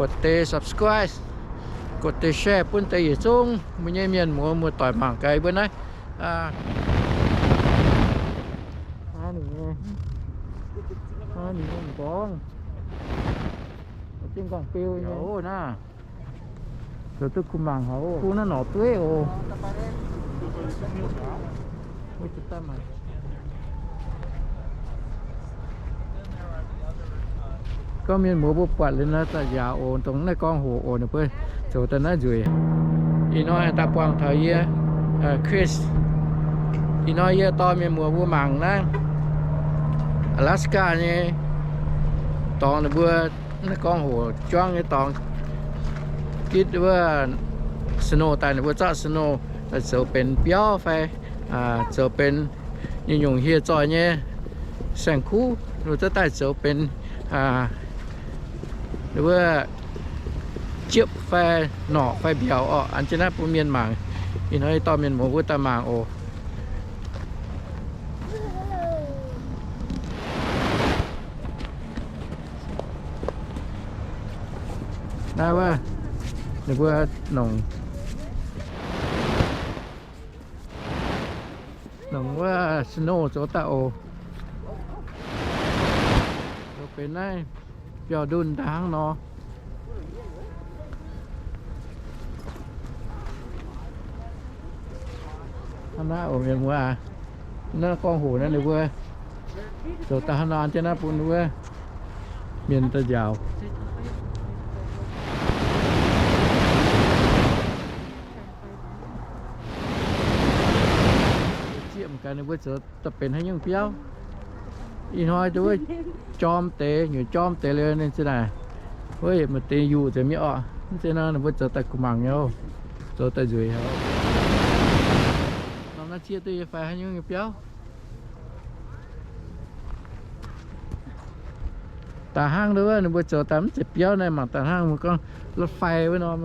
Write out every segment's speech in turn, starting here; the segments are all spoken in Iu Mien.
Guoqv deix subscribe, guoqv deix share bun deix yietc zungv mbuo nyei mienh muoz muoz-doic mangc gaax mbuo naaiv. Ninh nyei m'nqorngv, zinh nqorngv-beu nyei naaiv. Zoux duqv kuh mangc haic oc. Kuh naaiv norqc dueiv oc. Gorngv mienh muoz mbuo buatc liuz naaiv daaih njaaux oc, dongh naaiv gorngv hoc oc, ninh mbuo zoux daaih naaiv nzueic. Ih hnoi daaih buangh taux yie, Chris. Ih hnoi yie dorh mienh muoz mbuo mangc naaiv Alaska nyei dorngx, ninh mbuo naaiv gorngv hoc juangv nyei dorngx. Gitv wuov snow daaih ninh mbuo zorqv snow daaih zoux benx biauv fai zoux benx nyungc-nyungc hieh zoih nyei saeng-kuv, ninh mbuo zorqv daaih zoux benx wuov jiepv fai norqc fai mbiauz orqc. An jienv naaiv bun mienh mangc. Ih hnoi dorh mienh muoz mbuo daaih mangc oc. Naaiv wuov, ninh mbuo nongc, nongc wuov snow zoux daaih oc. Zoux benx naaiv biauv-ndunh daaih hnangv nor. Hnangv naaiv oc mienh muoz aac. Naaiv gorngv hoc naaiv ninh mbuo zoux daaih hnangv nor jienv naaiv bun ninh mbuo mienh daaih njaaux. Zieqv mangc gaax ninh mbuo zoux daaih benx haaix nyungc biauv. Ih hnoi duqv wuov jorm deix, nyutc jorm deix liuz ninh za'naaic wuov yietc maaih deix yuqc nzengc mi'aqv orqc. Mv zeiz nor ninh mbuo zoux daaih gu'nguaaic nyei oc, zoux daaih nzueic haic. Norm naaiv zieqv duqv nyei fai haaix nyungc nyei biauv? Daaih hnangv wuov ninh mbuo zoux daaih mv zeiz biauv naaiv, mangc daaih hnangv mbuo gorngv รถไฟ wuov norm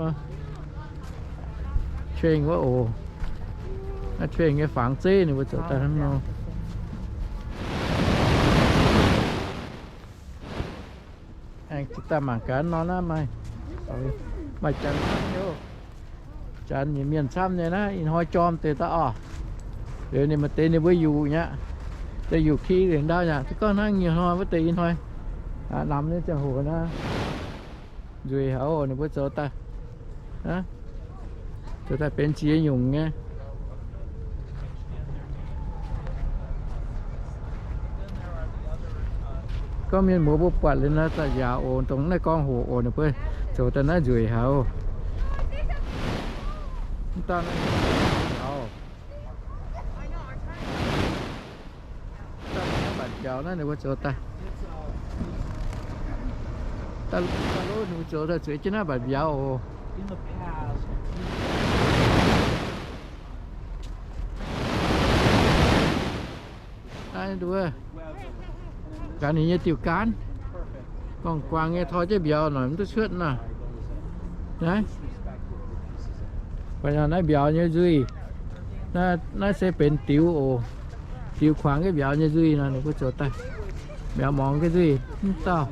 train wuov oc. Naaiv train nyei fangx zeiv ninh mbuo zoux daaih hnangv nor. Aengx daaih mangc gaax norm naaiv maaih, maaih janx camv nyei, janx nyei mienh camv nyei naaiv. Ih hnoi jorm deix daaih orqc. Liuz ninh maaih deix ninh mbuo yuqc nyei aqv. Deix yuqc ki nzengc ndau nyei aqv. Duqv gorngv hnangv nyei hnoi wuov deix ih hnoi namx nyei ziangh hoc naaiv nzueic haic oc. Ninh mbuo zoux daaih, zoux daaih benx ziex nyungc nyei. Gorngv mienh muoz mbuo buatc liuz naaiv daaih njaaux oc, dongh naaiv gorngv hoc oc, ninh mbuo zoux daaih naaiv nzueic haic oc. Mv dauh naaiv njaaux, mbatc mbiauz naaiv ninh mbuo zoux daaih, daaih lov ninh mbuo zoux daaih zueiz jienv naaiv mbatc mbiauz oc. Naaiv nduov, gaax ninh nyei diuh gaanv, guangc guangc nyei, tor jienv mbiauz noic mv duqv cuotv nor. Naaiv, naaiv mbiauz nyei nzuih. Naaiv se benx diux oc. Diux kuangx jienv mbiauz nyei nzuih nor, ninh mbuo zoux daaih. Mbiauz mongx jienv nzuih mv dauh.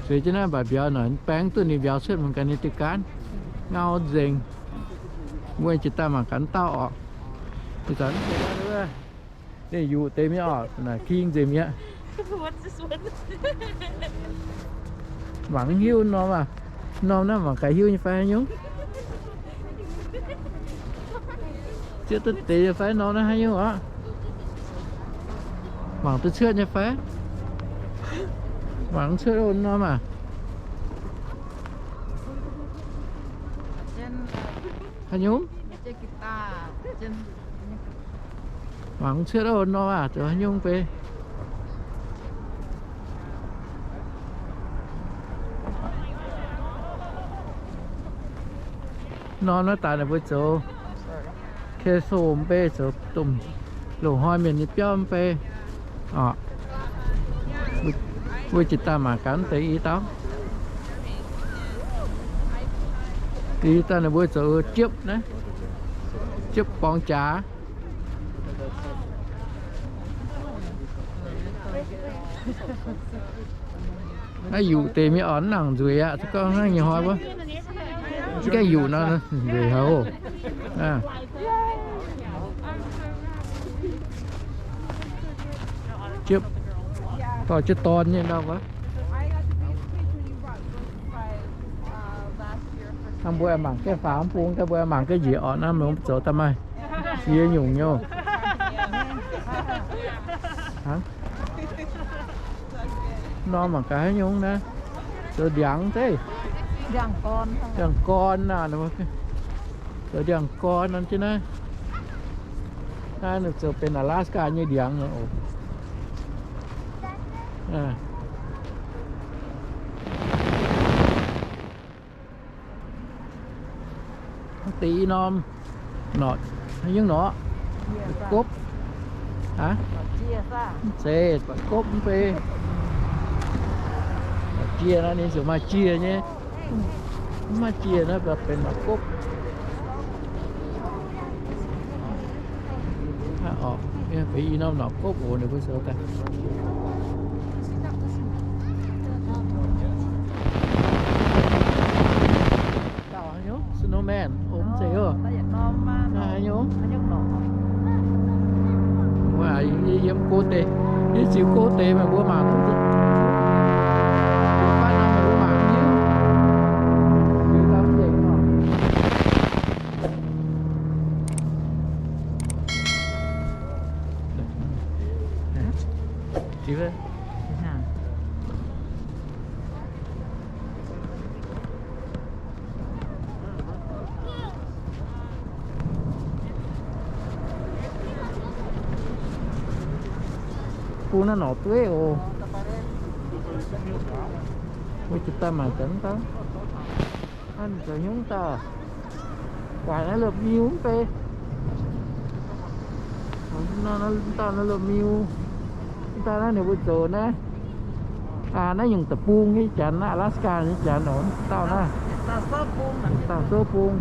Zueiz jienv naaiv mbatc mbiauz noic, baeng duqv ninh mbiauz cuotv mangc gaax ninh diuh gaanv, ngau nzengc. Mbuo jiex daaih mangc gaax mv dauh orqc. Ih zanc mv zeiz wuov, ninh yuqc deix mi'aqv orqc, naaic king nzengc mi'aqv. Mangc mv hiuv norm aac. Norm naaiv mangc gaax hiuv nyei fai haaix nyungc? Zieqv duqv deix nyei fai norm naaiv haaix nyungc orqc? Mangc duqv cuotv nyei fai? Mangc mv cuotv norm aac. Haaix nyungc? Mangc mv cuotv norm aac, zoux haaix nyungc beiv. Norm naaiv daaih ninh mbuo zoux queso mv bei, zoux domh loz-hnoi mienh nyei biauv mv bei. Mbuo jiex daaih mangc gaax deix i dauh. I dauh ninh mbuo zoux jiepv naaiv, jiepv borngz jaax. Naaiv yuqc deix mienh orqc, nangc nzueic aqv. Gorngv hnangv nyei hnoi wuov, gaengh yuqc nor nzueic haic oc. Jiepv, dorh jiepv dorn nyei ndau wuov. Hnangv mbuo mangc gaax faaux mv bung, gaax mbuo mangc gaax njiec orqc, naaiv mbuo zoux daaih maaih ziex nyungc nyei. Hnangv nor mangc gaax haaix nyungc naaiv, zoux ndiangx zeiv, ndiangx gorn naaiv, zoux ndiangx gorn nor jienv naaiv. Naaiv ninh zoux benx Alaska nyei ndiangx oc. Deix i norm norqc, haaix nyungc norqc? Gopv. Mv zeiz, buatc gopv mv bei. Jiex nor ninh ziouc maaih jiex nyei. Mv maaih jiex nor benx norqc gopv. Orqc, benx i norm norqc gopv oc, ninh mbuo zoux daaih. Dauh haaix nyungc? Snowman. Ov, mv zeiz oc. Haaix nyungc? Mbuo yiem go deix, yiem ziux go deix meih mbuo mangc duqv. Mbuo fatv nor meih mbuo mangc hiuv. Liuz dau nzengc oc. Bung naaiv norqc dueiv oc. Mbuo jiex daaih mangc gaax mv dauh. Naaiv zoux hnyouv dauh. Guaax naaiv lopv miu mv bei. Dauh naaiv lopv miu. Dauh naaiv ninh mbuo zoux naaiv. Naaiv nyungc deic-bung nyei janx, Alaska nyei janx oc. Dauh naaiv, dauh sou bung.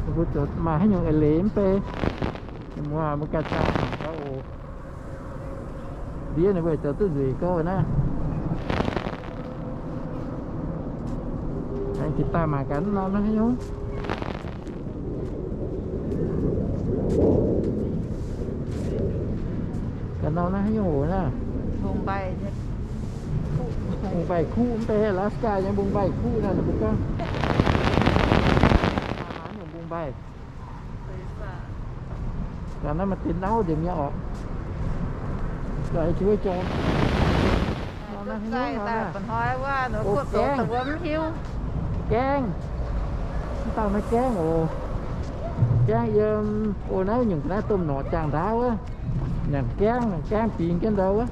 Ninh mbuo zoux maaih haaix nyungc eix leiz mv bei. Ninh mbuo, mbuo ganh daaih mangc gaax oc. Ndiev ninh mbuo zoux duqv nzueic gouv naaiv. Aengx jiex daaih mangc gaax norm naaiv haaix nyungc. Gaax norm naaiv haaix nyungc oc naaiv. Mbungv mbaih kuv mv bei, Alaska nyei mbungv mbaih kuv naaiv ninh mbuo gorngv. Mbungv mbaih. Gaax naaiv maaih deix nauv nzengc nyei orqc. Gaax jiex wuov jauv. Gaengh. Mv dauh naaiv gaengh oc. Gaengh yiem, o, naaiv nyungc naaiv domh norqc jaangh ndaauv wuov. Nyanc gaengh, nyanc gaengh bingx jienv ndau wuov.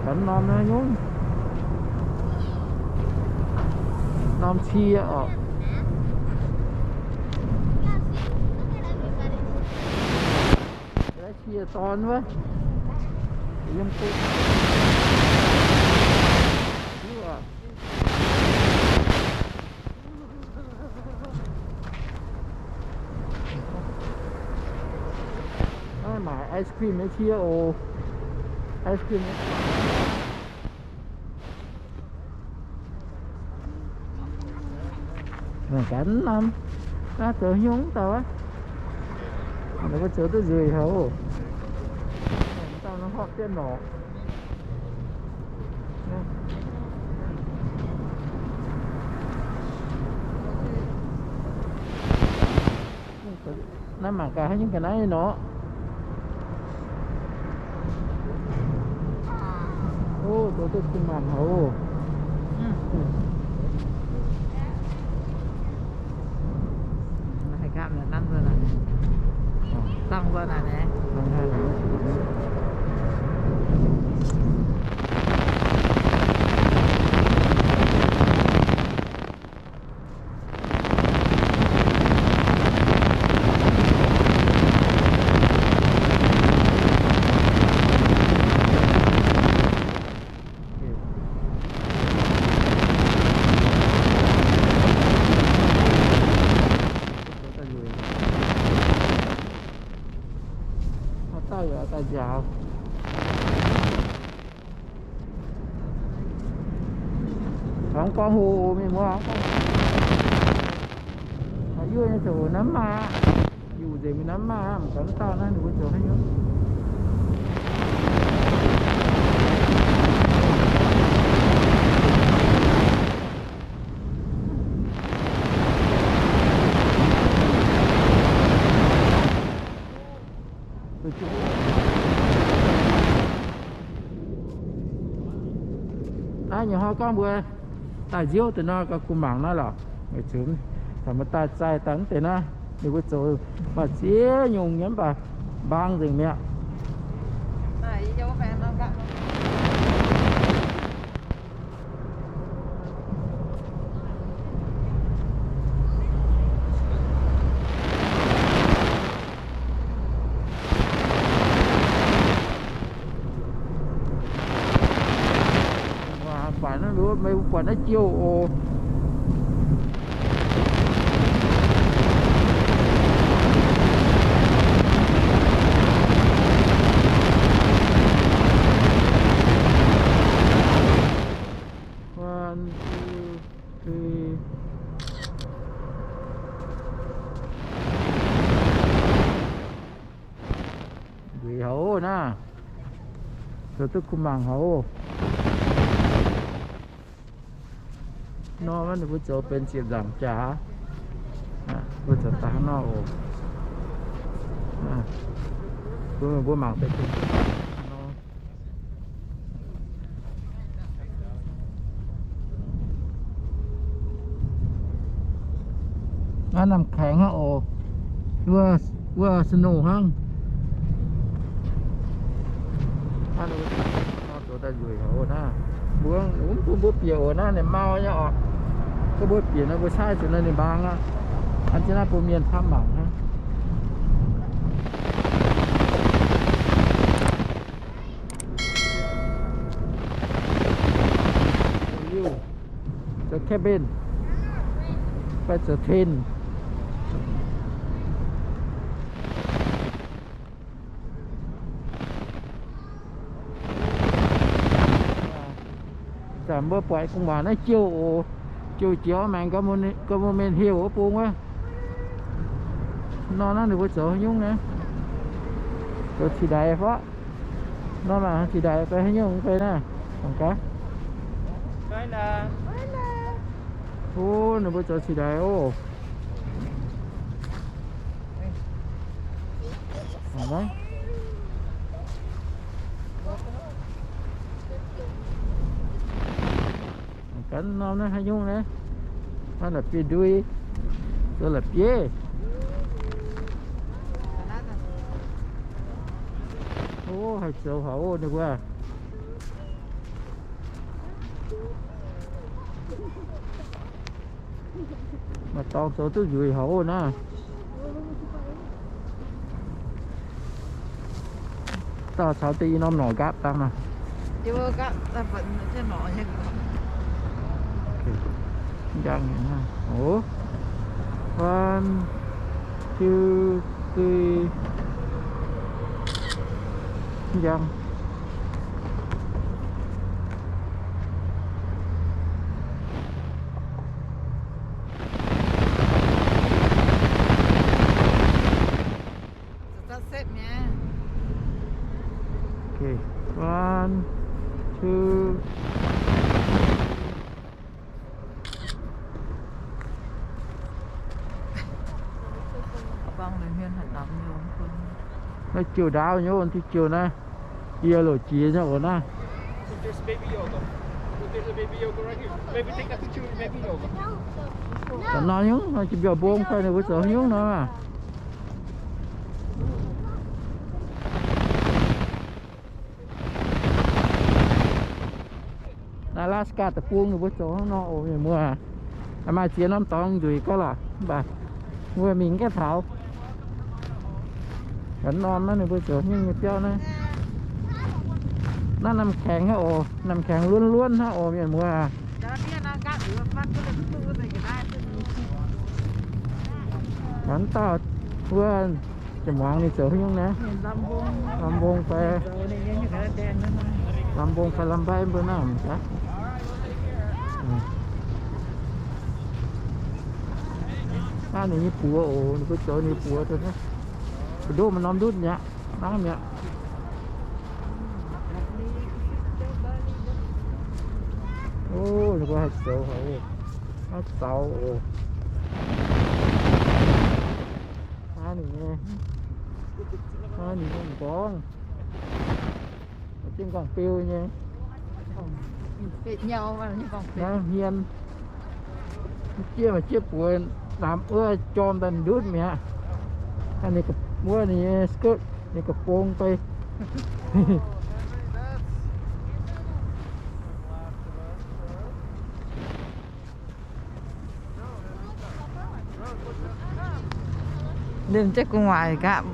Gaax norm naaiv nyungc, norm cie orqc. Cie dorn wuov. Yiem bung. Naaiv maaic ice cream nyei cie oc. Ice cream nyei. Mangc gaax norm, naaiv zoux hnyouv dauh wuov. Ninh mbuo zoux duqv nzueic haic oc. Dauh nor horpc jienv norqc. Naaiv mangc gaax haaix nyungc ga'naaiv nor. O, zoux duqv kuh maanc haic oc. Njaaux. Taux gorngv hoc mienh muoz, taux yuoqv nyei ziouc namv maah, yuqc nzengc mingh namv maah, mv gaax mv dauh naaiv ninh mbuo ziouc haaix nyungc. Naaiv nyei hnoi gorngv mbuo daaih nziouv deix nor, gauh kuh mangc naaiv lorqc. Weic zuqc taux mbuo daaih zaih daaih mv deix naaiv, ninh mbuo zoux maaih ziex nyungc nyei mv baac mbaang nzengc mi'aqv. Waac, buatc naaiv, mbuo buatc naaiv jiouh oc. One, two, three. Nzueic haic oc naaiv. Zoux duqv kuh mangc haic oc. Nor ninh mbuo zoux benx ziepc nzaangc jaax. Mbuo zoux daaih hnangv nor oc. Mbuo, mbuo mangc deix nor. Naaiv namh kaengx hnangv oc. Wuov, wuov snow hnangv. Naaiv zoux daaih nzueic haic oc naaiv. Mbuo, mbuo, mbuo bieqc oc naaiv, ninh mau nyei oc. Gorngv mbuo bieqc nor, mbuo caaiv zuqc nor ninh mbaang aqv. An jienv naaiv bun mienh camv mangc hnangv. Liuh, zoux cabin, fai zoux tent. Zanc mbuo buatc gu'nguaaic naaiv jouh oc. Jouh jiex maengx government hiuv wuov bung wuov. Nor naaiv ninh mbuo zoux haaix nyungc naaiv? Zoux cingx ndaix fai? Nor mangc cingx ndaix fai haaix nyungc fai naaiv? Mangc gaax. O, ninh mbuo zoux cingx ndaix oc. Mangc gaax. Ganh norm naaiv haaix nyungc naaiv? Naaiv la'bieiv-ndui, zoux la'bieiv. O, haih zoux haic oc ninh mbuo. Maaih dorngx zoux duqv nzueic haic oc naaiv. Dauh caux deix i norm norqc nqaapv dangh naaiv. Njang nyei naaiv. O, one, two, three. Njang. Okay, one, two. Naaiv jiouh ndaauv nyei, wuov diuh jiouh naaiv, yie loc jiex nyei oc naaiv. Da'nor nyungc, jiex mbiauz mbong fai ninh mbuo zoux nyungc nor maah. Naaiv Alaska deic-bung ninh mbuo zoux hnangv nor oc mienh muoz. Maaih ziex norm dorngx nzueic gauh lorqc, mv baac mbuo mingh gaav taux. Ga'norm naaiv ninh mbuo zoux nyungc nyei biauv naaiv. Naaiv namh kaengx hnangv oc, namh kaengx luonv luonv hnangv oc mienh muoz. Ga'naaiv dauh wuov Muangx ninh zoux nyungc naaiv. Lamh mbong fai, lamh mbong fai lamh mbaiv mbuo naaiv mv gaax. Naaiv ninh nyei buoz oc, ninh mbuo zoux ninh buoz daaih naaiv. Mbu'ndongx maaih norm ndutv mi'aqv, hnangv mi'aqv. O, ninh mbuo haih zoux haic, haih zaux oc. Hnangv ninh nyei, hnangv ninh nyei m'nqorngv. Zinh nqorngv-beu nyei. Hnangv hmien. Jieqv maaih jieqv buoz namx wuov jorm daaih ndutv mi'aqv. Ninh wuov ninh nyei skirt, ninh ga'bong bei. Ninh za'gengh waaic gapv.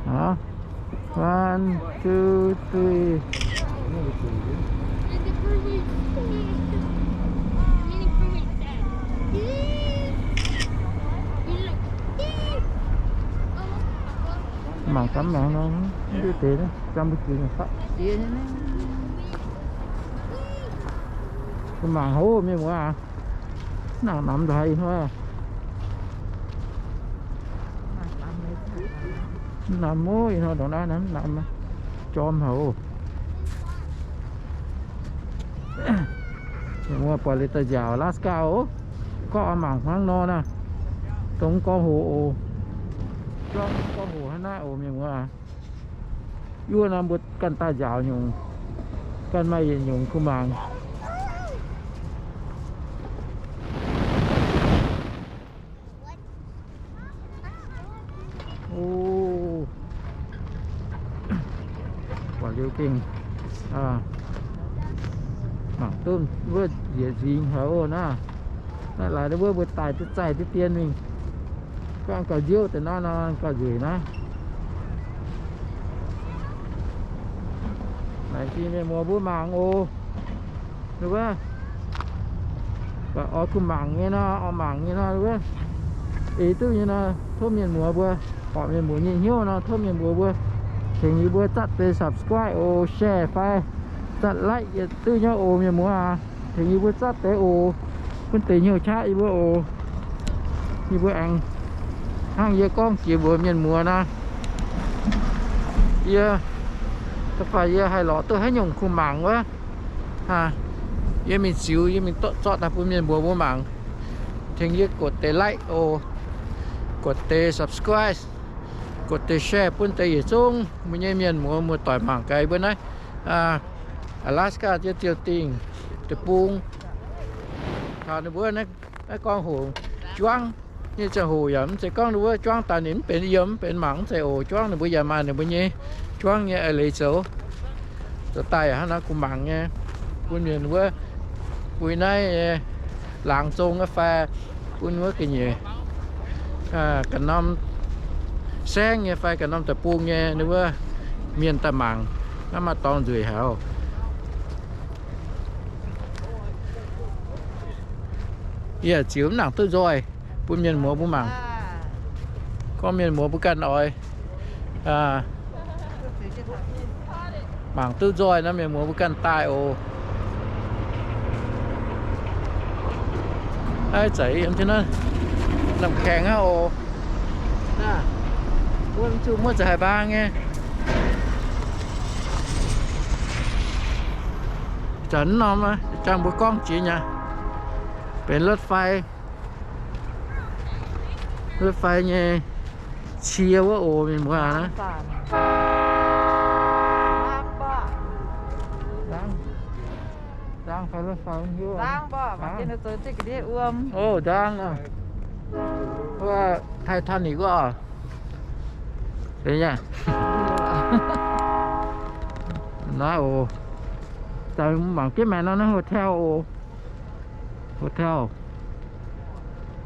Hah? One, two, three. Mangc gaax, mangc nor, mv duqv deix, jang mbuo jiex nyei faqv. Mangc hov, mienh muoz aac. Nangc namx ndongc haaix ih hnoi. Namx ov, ih hnoi ndongc naaiv namx, jorm haic oc. Mienh muoz buatc liuz daaih nziaauc Alaska oc. Gorngv oix mangc hnangv nor naaiv, dongh gorngv hoc oc. Gorngv hoc hnangv naaiv oc, mienh muoz aac. Yie wuov nor mbuo ganh daaih nziaauc nyungc, ganh maaih yietc nyungc kuh mangc. O, buatc liuz gengh mangc duqv wuov njiec nzingx haic oc naaiv. Naaiv laaix wuov mbuo daaih duqv zaih duqv dien mingh. Gorngv gauh nziouv deix naaiv nor gauh nzueic naaiv. Laengz zingh mienh muoz mbuo mangc oc. Ninh wuov, oix kuh mangc nyei nor, oix mangc nyei nor, ninh wuov, eix duqv nyei nor, tov mienh muoz mbuo, horpc mienh muoz nyei hnyouv nor, tov mienh muoz mbuo tengx yie mbuo zatv deix subscribe oc, share fai zatv like yietc duqv nyei oc, mienh muoz aac. Tengx yie mbuo zatv deix oc. Bun deix hnyouv qaqv yie mbuo oc. Yie mbuo aengx hnangv yie gorngv jiex mbuox mienh muoz nor, yie, da'faanh yie haih lorz duqv haaix nyungc kuh mangc wuov, yie mingh ziux, yie mingh zorqv daaih bun mienh mbuox mbuo mangc. Tengx yie กด deix like oc, กด deix subscribe, กด deix share bun deix yietc zungv mbuo nyei mienh muoz muoz-doic mangc gaax mbuo naaiv Alaska jienv ziouh dingh deic-bung. Taux ninh mbuo naaiv gorngv hoc juangv nyei ziangh hoc yaac mv zeiz gorngv ninh mbuo juangv daaih ninh mv benx yiem mv benx mangc mv zeiz oc. Juangv ninh mbuo yaac maaih ninh mbuo nyei juangv nyei eix leiz zoux, zoux daaih yaac hnangv naaiv kuh mangc nyei, bun mienh wuov, bun naaiv laangz zong fai bun wuov ga'nyiec ga'norm saengv nyei fai ga'norm deic-bung nyei ninh wuov mienh daaih mangc. Naaiv maaih dorngx nzueic haic oc. Yie ziux mv nangc duqv nzoih bun mienh muoz mbuo mangc. Gorngv mienh muoz mbuo ganh oix mangc duqv nzoih nor, mienh muoz mbuo ganh daaih oc. Naaiv za'eix yiem naaiv, namx kaengx aqv oc. Wuov zuqc muoqv za'haaix mbaang nyei. Zanc norm jang mbuo gorngv jiex nyei, benx รถไฟ รถไฟ nyei cie wuov oc, mienh muoz aac. Ndaang fai รถไฟ mv hiuv. O, ndaang. Wuov Titanic wuov oc. Naaiv oc. Mangc jienv maengx nor naaiv hotel oc. Hotel.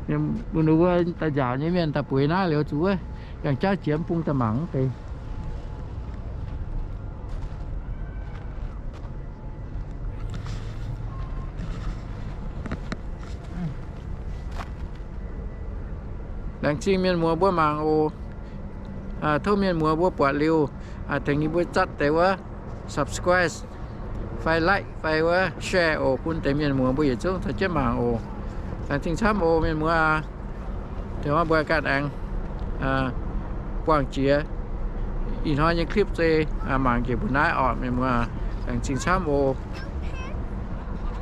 Mbuo ninh mbuo daaih nziaauc nyei mienh daaih bueix naaiv liuz zuqc wuov yangh jauv jiex mv bung daaih mangc mv deix. Laengz zingh mienh muoz mbuo mangc oc. Tov mienh muoz mbuo buatc liuz, tengx yie mbuo zatv deix wuov subscribe fai like fai wuov share oc, bun deix mienh muoz mbuo yietc zungv caux jienv mangc oc. Laengz zingh camv oc mienh muoz aac. Dongh mbuo ganh aengx buangh jiex ih hnoi nyei clip zei mangc njiec mbu'naaiv orqc mienh muoz. Laengz zingh camv oc.